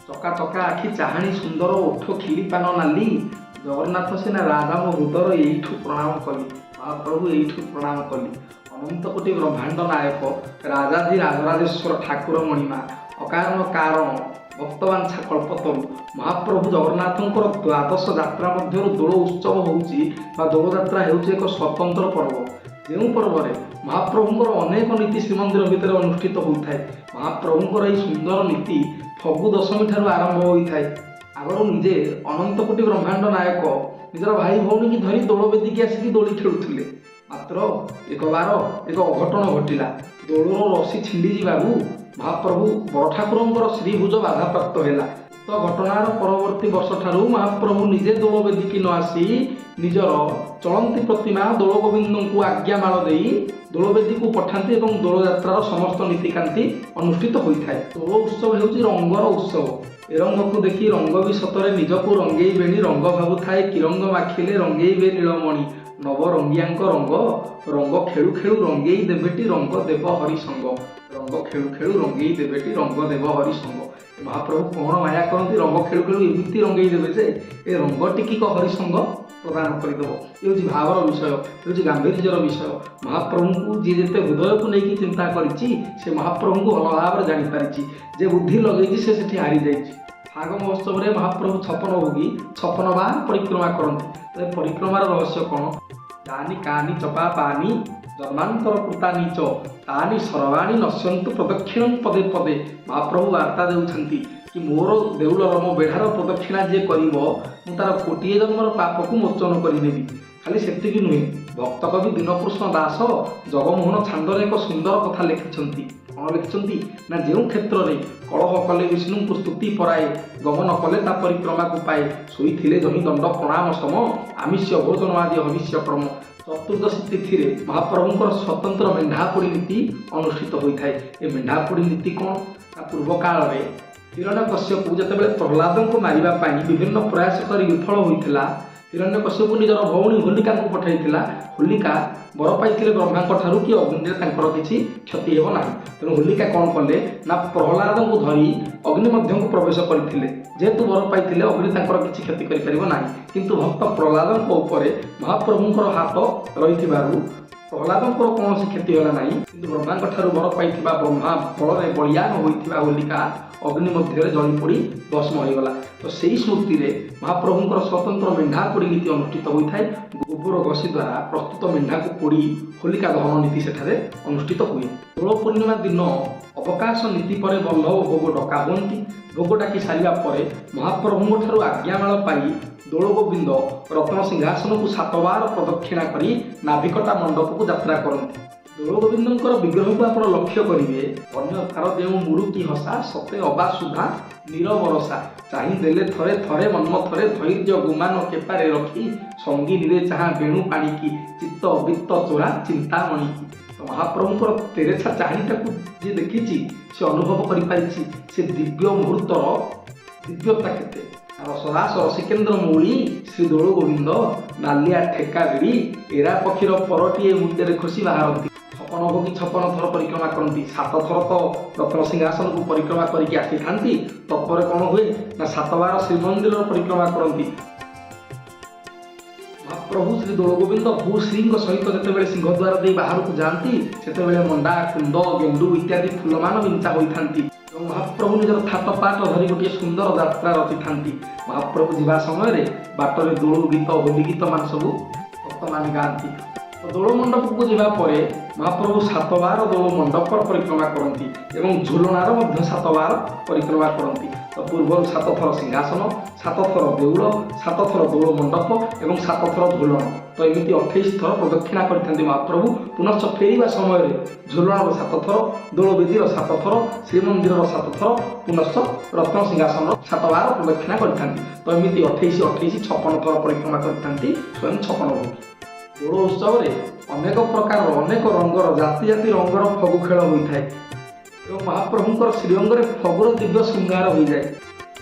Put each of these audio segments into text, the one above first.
ଚକା ଚକା ଆଖି, ଚାହାଣି ସୁନ୍ଦର, ଓଠ ଖିଲି ପାନ ନାଲି, ଜଗନ୍ନାଥ ସିନା ରାଜା ମୋ ହୃଦର ଏଇଠୁ ପ୍ରଣାମ କଲି। ମହାପ୍ରଭୁ, ଏଇଠୁ ପ୍ରଣାମ କଲି। ଅନନ୍ତ କୋଟି ବ୍ରହ୍ମାଣ୍ଡ ନାୟକ ରାଜାଧି ରାଜରାଜେଶ୍ୱର ଠାକୁର ମଣିମା ଅକାରଣ କାରଣ ଭକ୍ତବାଞ୍ଛା କଳ୍ପତରୁ ମହାପ୍ରଭୁ ଜଗନ୍ନାଥଙ୍କର ଦ୍ୱାଦଶ ଯାତ୍ରା ମଧ୍ୟରୁ ଦୋଳ ଉତ୍ସବ ହେଉଛି ବା ଦୋଳଯାତ୍ରା ହେଉଛି ଏକ ସ୍ୱତନ୍ତ୍ର ପର୍ବ, ଯେଉଁ ପର୍ବରେ ମହାପ୍ରଭୁଙ୍କର ଅନେକ ନୀତି ଶ୍ରୀମନ୍ଦିର ଭିତରେ ଅନୁଷ୍ଠିତ ହୋଇଥାଏ। ମହାପ୍ରଭୁଙ୍କର ଏହି ସୁନ୍ଦର ନୀତି ଫଗୁ ଦଶମୀ ଠାରୁ ଆରମ୍ଭ ହୋଇଥାଏ। ଆଗରୁ ନିଜେ ଅନନ୍ତ କୋଟି ବ୍ରହ୍ମାଣ୍ଡ ନାୟକ ନିଜର ଭାଇ ଭଉଣୀକି ଧରି ଦୋଳ ବେଦିକି ଆସିକି ଦୋଳି ଖେଳୁଥିଲେ। ମାତ୍ର ଏକବାର ଏକ ଅଘଟଣ ଘଟିଲା। ଦୋଳର ରସି ଛିଣ୍ଡି ଯିବାରୁ ମହାପ୍ରଭୁ ବଡ଼ ଠାକୁରଙ୍କର ଶ୍ରୀଭୁଜ ବାଧାପ୍ରାପ୍ତ ହେଲା। ଉକ୍ତ ଘଟଣାର ପରବର୍ତ୍ତୀ ବର୍ଷଠାରୁ ମହାପ୍ରଭୁ ନିଜେ ଦୋଳ ବେଦିକି ନ ଆସି ନିଜର ଚଳନ୍ତି ପ୍ରତିମା ଦୋଳ ଗୋବିନ୍ଦଙ୍କୁ ଆଜ୍ଞାମାଳ ଦେଇ ଦୋଳବେଦୀକୁ ପଠାନ୍ତି ଏବଂ ଦୋଳଯାତ୍ରାର ସମସ୍ତ ନୀତିକାନ୍ତି ଅନୁଷ୍ଠିତ ହୋଇଥାଏ। ଦୋଳ ଉତ୍ସବ ହେଉଛି ରଙ୍ଗର ଉତ୍ସବ। ଏ ରଙ୍ଗକୁ ଦେଖି ରଙ୍ଗ ବି ସତରେ ନିଜକୁ ରଙ୍ଗେଇବେଣି। ରଙ୍ଗ ଭାବୁଥାଏ କି ରଙ୍ଗ ମାଖିଲେ ରଙ୍ଗେଇବେ ନୀଳମଣି। ନବରଙ୍ଗିଆଙ୍କ ରଙ୍ଗ, ରଙ୍ଗ ଖେଳୁ ଖେଳୁ ରଙ୍ଗେଇ ଦେବେଟି ରଙ୍ଗ ଦେବ ହରି ସଙ୍ଗ। ରଙ୍ଗ ଖେଳୁ ଖେଳୁ ରଙ୍ଗେଇ ଦେବେଟି ରଙ୍ଗ ଦେବ ହରି ସଙ୍ଗ। ମହାପ୍ରଭୁ କ'ଣ ମାୟା କରନ୍ତି, ରଙ୍ଗ ଖେଳୁ ଖେଳୁ ଏମିତି ରଙ୍ଗେଇ ଦେବେ ଯେ ଏ ରଙ୍ଗ ଟିକିକ ହରିସଙ୍ଗ ପ୍ରଦାନ କରିଦେବ। ଏ ହେଉଛି ଭାବର ବିଷୟ, ଏ ହେଉଛି ଗାମ୍ଭୀର୍ଯ୍ୟର ବିଷୟ। ମହାପ୍ରଭୁଙ୍କୁ ଯିଏ ଯେତେ ହୃଦୟକୁ ନେଇକି ଚିନ୍ତା କରିଛି, ସେ ମହାପ୍ରଭୁଙ୍କୁ ଭଲ ଭାବରେ ଜାଣିପାରିଛି। ଯେ ବୁଦ୍ଧି ଲଗେଇଛି, ସେ ସେଠି ହାରିଯାଇଛି। ଫାଗ ମହୋତ୍ସବରେ ମହାପ୍ରଭୁ 56 ଭୋଗୀ 56 ବାର ପରିକ୍ରମା କରନ୍ତି। ତ ଏ ପରିକ୍ରମାର ରହସ୍ୟ କ'ଣ? ଯାନି କାନି ଚ ପାପାନି ଜନ୍ମାନ୍ତର କୃତାନି ଚ ତାନି ସର୍ବାଣି ନଶ୍ୟନ୍ତୁ ପ୍ରଦକ୍ଷିଣଂ ପଦେ ପଦେ। ମହାପ୍ରଭୁ ବାର୍ତ୍ତା ଦେଉଛନ୍ତି କି ମୋର ଦେଉଳର, ମୋ ବେଢ଼ାର ପ୍ରଦକ୍ଷିଣା ଯିଏ କରିବ, ମୁଁ ତାର କୋଟିଏ ଜନ୍ମର ପାପକୁ ମୋଚନ କରିନେବି। ଖାଲି ସେତିକି ନୁହେଁ, ଭକ୍ତ କବି ଦୀନକୃଷ୍ଣ ଦାସ ଜଗମୋହନ ଛାନ୍ଦରେ ଏକ ସୁନ୍ଦର କଥା ଲେଖିଛନ୍ତି। କ'ଣ ଲେଖିଛନ୍ତି ନା, ଯେଉଁ କ୍ଷେତ୍ରରେ କଳହ କଲେ ବିଷ୍ଣୁଙ୍କୁ ସ୍ତୁତି ପରାଏ, ଗମନ କଲେ ତା ପରିକ୍ରମାକୁ ପାଏ, ଶୋଇଥିଲେ ଯହିଁ ଦଣ୍ଡ ପ୍ରଣାମ ସମ, ଆମିଷ୍ୟ ଭୋଜନ ଆଦି ହବିଷ୍ୟ କ୍ରମ। ଚତୁର୍ଦ୍ଦଶୀ ତିଥିରେ ମହାପ୍ରଭୁଙ୍କର ସ୍ୱତନ୍ତ୍ର ମେଣ୍ଢାପୋଡ଼ି ନୀତି ଅନୁଷ୍ଠିତ ହୋଇଥାଏ। ଏ ମେଣ୍ଢାପୋଡ଼ି ନୀତି କ'ଣ ନା, ପୂର୍ବ କାଳରେ ହିରଣ୍ୟକଶ୍ୟପୁ ଯେତେବେଳେ ପ୍ରହ୍ଲାଦଙ୍କୁ ମାରିବା ପାଇଁ ବିଭିନ୍ନ ପ୍ରୟାସ କରି ବିଫଳ ହୋଇଥିଲା, ହିରଣ୍ୟକଶ୍ୟପୁ ନିଜର ଭଉଣୀ ହୋଲିକାଙ୍କୁ ପଠାଇଥିଲା। ହୋଲିକା ବର ପାଇଥିଲେ ବ୍ରହ୍ମାଙ୍କ ଠାରୁ କି ଅଗ୍ନିରେ ତାଙ୍କର କିଛି କ୍ଷତି ହେବ ନାହିଁ। ତେଣୁ ହୋଲିକା କ'ଣ କଲେ ନା, ପ୍ରହ୍ଲାଦଙ୍କୁ ଧରି ଅଗ୍ନି ମଧ୍ୟକୁ ପ୍ରବେଶ କରିଥିଲେ। ଯେହେତୁ ବର ପାଇଥିଲେ, ଅଗ୍ନି ତାଙ୍କର କିଛି କ୍ଷତି କରିପାରିବ ନାହିଁ। କିନ୍ତୁ ଭକ୍ତ ପ୍ରହ୍ଲାଦଙ୍କ ଉପରେ ମହାପ୍ରଭୁଙ୍କର ହାତ ରହିଥିବାରୁ ପ୍ରହ୍ଲାଦଙ୍କର କୌଣସି କ୍ଷତି ହେଲା ନାହିଁ। କିନ୍ତୁ ବ୍ରହ୍ମାଙ୍କ ଠାରୁ ବର ପାଇଥିବା, ବ୍ରହ୍ମା ବଳରେ ବଳିଆନ ହୋଇଥିବା ହୋଲିକା ଅଗ୍ନି ମଧ୍ୟରେ ଜଳି ପୋଡ଼ି ଭସ୍ମ ହୋଇଗଲା। ତ ସେଇ ସ୍ମୃତିରେ ମହାପ୍ରଭୁଙ୍କର ସ୍ୱତନ୍ତ୍ର ମେଣ୍ଢା ପୋଡ଼ି ନୀତି ଅନୁଷ୍ଠିତ ହୋଇଥାଏ। ଗୋବର ଘଷି ଦ୍ୱାରା ପ୍ରସ୍ତୁତ ମେଣ୍ଢାକୁ ପୋଡ଼ି ହୋଲିକା ଦହନ ନୀତି ସେଠାରେ ଅନୁଷ୍ଠିତ ହୁଏ। ଦୋଳ ପୂର୍ଣ୍ଣିମା ଦିନ ଅବକାଶ ନୀତି ପରେ ବଲ୍ଲଭ ଭୋଗ ଡକା ହୁଅନ୍ତି। ଭୋଗ ଡାକି ସାରିବା ପରେ ମହାପ୍ରଭୁଙ୍କ ଠାରୁ ଆଜ୍ଞାମାଳ ପାଇ ଦୋଳ ଗୋବିନ୍ଦ ରତ୍ନ ସିଂହାସନକୁ ସାତବାର ପ୍ରଦକ୍ଷିଣା କରି ନାଭିକଟା ମଣ୍ଡପକୁ ଯାତ୍ରା କରନ୍ତି। ଦୋଳ ଗୋବିନ୍ଦଙ୍କର ବିଗ୍ରହକୁ ଆପଣ ଲକ୍ଷ୍ୟ କରିବେ, ଅନ୍ୟ ତାର ଯେଉଁ ମୁରୁକି ହସା, ସତେ ଅବା ସୁଧା ନୀରବରସା, ଚାହିଁ ଦେଲେ ଥରେ ଥରେ ମନ୍ମଥରେ, ଧୈର୍ଯ୍ୟ ଗୁମାନ କେପାରେ ରଖି, ସଙ୍ଗିନୀରେ ଚାହାଁ ବେଣୁ ପାଣିକି, ଚିତ୍ତ ବିତ୍ତ ଚୋରା ଚିନ୍ତାମଣିକି। ତ ମହାପ୍ରଭୁଙ୍କର ତେରେଛା ଚାହାଣୀଟାକୁ ଯିଏ ଦେଖିଛି, ସେ ଅନୁଭବ କରିପାରିଛି ସେ ଦିବ୍ୟ ମୁହୂର୍ତ୍ତର ଦିବ୍ୟତା କେତେ। ରସରାସ ରସିକେନ୍ଦ୍ର ମୌଳି ଶ୍ରୀ ଦୋଳ ଗୋବିନ୍ଦ ନାଲିଆ ଠେକା ଭିଡ଼ି ଏରା ପକ୍ଷୀର ପରଟିଏ ମୁଣ୍ଡରେ ଖୋସି ବାହାରନ୍ତି। 56 ଭୋଗୀ 56 ଥର ପରିକ୍ରମା କରନ୍ତି। ସାତ ଥର ତ ରତ୍ନ ସିଂହାସନକୁ ପରିକ୍ରମା କରିକି ଆସିଥାନ୍ତି। ତତ୍ପରେ କ'ଣ ହୁଏ ନା, ସାତବାର ଶ୍ରୀମନ୍ଦିରର ପରିକ୍ରମା କରନ୍ତି। ମହାପ୍ରଭୁ ଶ୍ରୀ ଦୋଳଗୋବିନ୍ଦ ଭୂଶ୍ରୀଙ୍କ ସହିତ ଯେତେବେଳେ ସିଂହଦ୍ୱାର ଦେଇ ବାହାରକୁ ଯାଆନ୍ତି, ସେତେବେଳେ ମଣ୍ଡା, କୁନ୍ଦ, ଗେଣ୍ଡୁ ଇତ୍ୟାଦି ଫୁଲମାନ ବିଞ୍ଚା ହୋଇଥାନ୍ତି ଏବଂ ମହାପ୍ରଭୁ ନିଜର ଥାଟ ପାଟ ଧରି ଗୋଟିଏ ସୁନ୍ଦର ଯାତ୍ରା ରଚିଥାନ୍ତି। ମହାପ୍ରଭୁ ଯିବା ସମୟରେ ବାଟରେ ଦୋଳ ଗୀତ, ହୋଲି ଗୀତ ମାନ ସବୁ ଭକ୍ତମାନେ ଗାଆନ୍ତି। ତ ଦୋଳ ମଣ୍ଡପକୁ ଯିବା ପରେ ମହାପ୍ରଭୁ ସାତବାର ଦୋଳ ମଣ୍ଡପର ପରିକ୍ରମା କରନ୍ତି ଏବଂ ଝୁଲଣାର ମଧ୍ୟ ସାତବାର ପରିକ୍ରମା କରନ୍ତି। ତ ପୂର୍ବରୁ ସାତ ଥର ସିଂହାସନ, ସାତ ଥର ଦେଉଳ, ସାତ ଥର ଦୋଳ ମଣ୍ଡପ ଏବଂ ସାତ ଥର ଝୁଲଣ। ତ ଏମିତି 28 ଥର ପ୍ରଦକ୍ଷିଣା କରିଥାନ୍ତି ମହାପ୍ରଭୁ। ପୁନଶ୍ଚ ଫେରିବା ସମୟରେ ଝୁଲଣର ସାତ ଥର, ଦୋଳବେଦୀର ସାତ ଥର, ଶ୍ରୀମନ୍ଦିରର ସାତ ଥର, ପୁନଶ୍ଚ ରତ୍ନ ସିଂହାସନର ସାତବାର ପ୍ରଦକ୍ଷିଣା କରିଥାନ୍ତି। ତ ଏମିତି 28 28 56 ଥର ପରିକ୍ରମା କରିଥାନ୍ତି ସ୍ୱୟଂ 56 ଭୋଗୀ। ଦୋଳ ଉତ୍ସବରେ ଅନେକ ପ୍ରକାରର, ଅନେକ ରଙ୍ଗର, ଜାତି ଜାତି ରଙ୍ଗର ଫଗୁ ଖେଳ ହୋଇଥାଏ ଏବଂ ମହାପ୍ରଭୁଙ୍କର ଶ୍ରୀଅଙ୍ଗରେ ଫଗୁର ଦିବ୍ୟ ଶୃଙ୍ଗାର ହୋଇଯାଏ।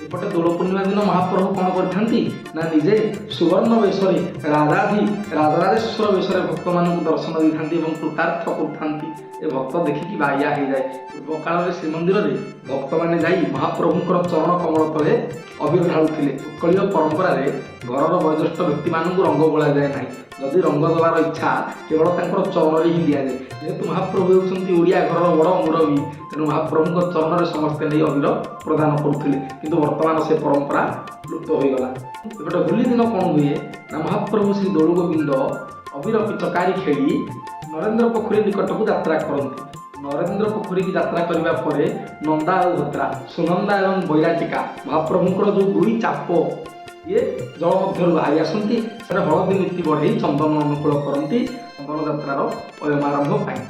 ଏପଟେ ଦୋଳ ପୂର୍ଣ୍ଣିମା ଦିନ ମହାପ୍ରଭୁ କ'ଣ କରିଥାନ୍ତି ନା, ନିଜେ ସୁବର୍ଣ୍ଣ ବେଶରେ, ରାଜାଧି ରାଜରାଜେଶ୍ୱର ବେଶରେ ଭକ୍ତମାନଙ୍କୁ ଦର୍ଶନ ଦେଇଥାନ୍ତି ଏବଂ କୃତାର୍ଥ କରୁଥାନ୍ତି। ଏ ଭକ୍ତ ଦେଖିକି ବାଇଆ ହେଇଯାଏ। ପୂର୍ବକାଳରେ ଶ୍ରୀମନ୍ଦିରରେ ଭକ୍ତମାନେ ଯାଇ ମହାପ୍ରଭୁଙ୍କର ଚରଣ କମଳ ତଳେ ଅବିର ଢାଳୁଥିଲେ। ଉତ୍କଳୀୟ ପରମ୍ପରାରେ ଘରର ବୟୋଜ୍ୟେଷ୍ଠ ବ୍ୟକ୍ତିମାନଙ୍କୁ ରଙ୍ଗ ବୋଳାଯାଏ ନାହିଁ। ଯଦି ରଙ୍ଗ ଦେବାର ଇଚ୍ଛା, କେବଳ ତାଙ୍କର ଚରଣରେ ହିଁ ଦିଆଯାଏ। ଯେହେତୁ ମହାପ୍ରଭୁ ହେଉଛନ୍ତି ଓଡ଼ିଆ ଘରର ବଡ଼ ମୁରବୀ, ତେଣୁ ମହାପ୍ରଭୁଙ୍କ ଚରଣରେ ସମସ୍ତେ ନେଇ ଅବିର ପ୍ରଦାନ କରୁଥିଲେ। କିନ୍ତୁ ବର୍ତ୍ତମାନ ସେ ପରମ୍ପରା ଲୁପ୍ତ ହୋଇଗଲା। ଏପଟେ ହୋଲି ଦିନ କ'ଣ ହୁଏ ନା, ମହାପ୍ରଭୁ ଶ୍ରୀ ଦୋଳଗୋବିନ୍ଦ ଅବିର ପିଚକାରୀ ଖେଳି ନରେନ୍ଦ୍ର ପୋଖରୀ ନିକଟକୁ ଯାତ୍ରା କରନ୍ତି। ନରେନ୍ଦ୍ର ପୋଖରୀକି ଯାତ୍ରା କରିବା ପରେ ନନ୍ଦା ଆଉ ଭଦ୍ରା, ସୁନନ୍ଦା ଏବଂ ବୈରାଟିକା, ମହାପ୍ରଭୁଙ୍କର ଯେଉଁ ଦୁଇ ଚାପ, ଇଏ ଜଳ ମଧ୍ୟରୁ ବାହାରି ଆସନ୍ତି। ସେଟା ହଳଦୀ ନୀତି ବଢ଼େଇ ଚନ୍ଦନ ଅନୁକୂଳ କରନ୍ତି ଚନ୍ଦନ ଯାତ୍ରାର ଅୟମାରମ୍ଭ ପାଇଁ।